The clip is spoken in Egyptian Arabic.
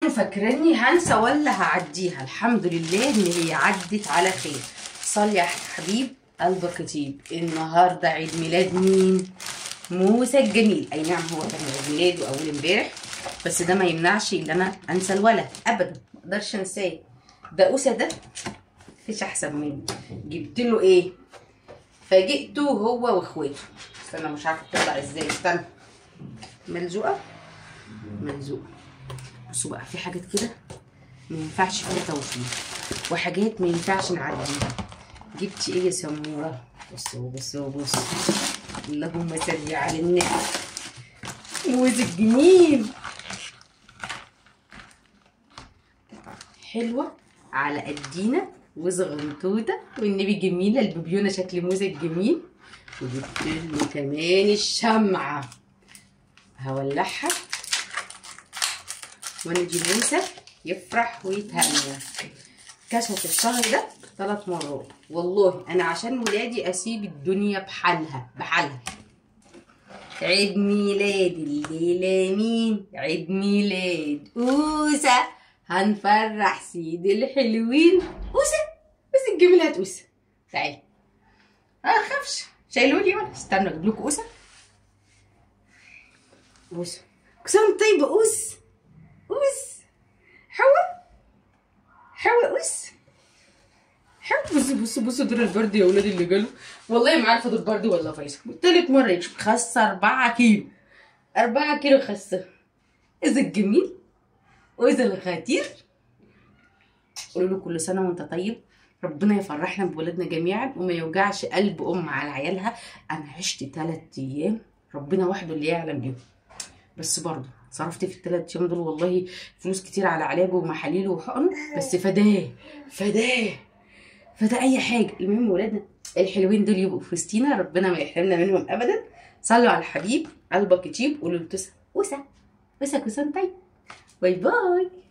فاكراني هنسى ولا هعديها؟ الحمد لله ان هي عدت على خير. صلي يا حبيب قلبك يطيب. النهارده عيد ميلاد مين؟ موسى الجميل. اي نعم هو كان عيد ميلاده اول امبارح، بس ده ما يمنعش ان انا انسى الولد ابدا، ما اقدرش انساه. ده اوسه ده مفيش احسن منه. جبت له ايه؟ فاجئته هو واخواته. استنى مش عارفه تطلع ازاي، استنى. ملزوقه ملزوقه. بصوا بقى، في حاجات كده ما ينفعش فيها توفير، وحاجات ما ينفعش نعديها. جبتي ايه يا سمورة؟ بصوا بصوا بصوا، اللهم صل على النبي. موز الجميل، حلوة على قدينا وزغنطوطه والنبي جميلة. البيبيونه شكل موز الجميل. وجبت له كمان الشمعة، هولعها وندي موسى يفرح ويتهنى. كشف الشهر ده 3 مرات والله. انا عشان ولادي اسيب الدنيا بحالها بحالها. عيد ميلاد الليلة مين؟ عيد ميلاد اوسه. هنفرح سيد الحلوين. اوسه، اوسه الجميل، هات اوسه تعالي. ما اخافش، شايلولي ولا استنوا اجيب لكم اوسه. اوسه كسام طيب. اوس اوس حوا حوا اوس حوا. بصوا بصوا بصوا دول البرد يا ولاد اللي جاله، والله ما عارفه دول برد ولا فيصل. تالت مرة يكشف، خس 4 كيلو، 4 كيلو خسه. اذا الجميل واذا الخطير. قولوا له كل سنة وانت طيب، ربنا يفرحنا بولادنا جميعا وما يوجعش قلب ام على عيالها. انا عشت 3 ايام ربنا وحده اللي يعلم بيهم، بس برضه صرفت في ال3 ايام دول والله فلوس كتير على علاجه ومحاليله وحقنه، بس فداه فداه فده اي حاجة. المهم ولادنا الحلوين دول يبقوا في وسطينا، ربنا ما يحرمنا منهم ابدا. صلوا على الحبيب، قلبك يطيب. قولوا لتوسه اوسه اوسه كوسان طيب. bye bye.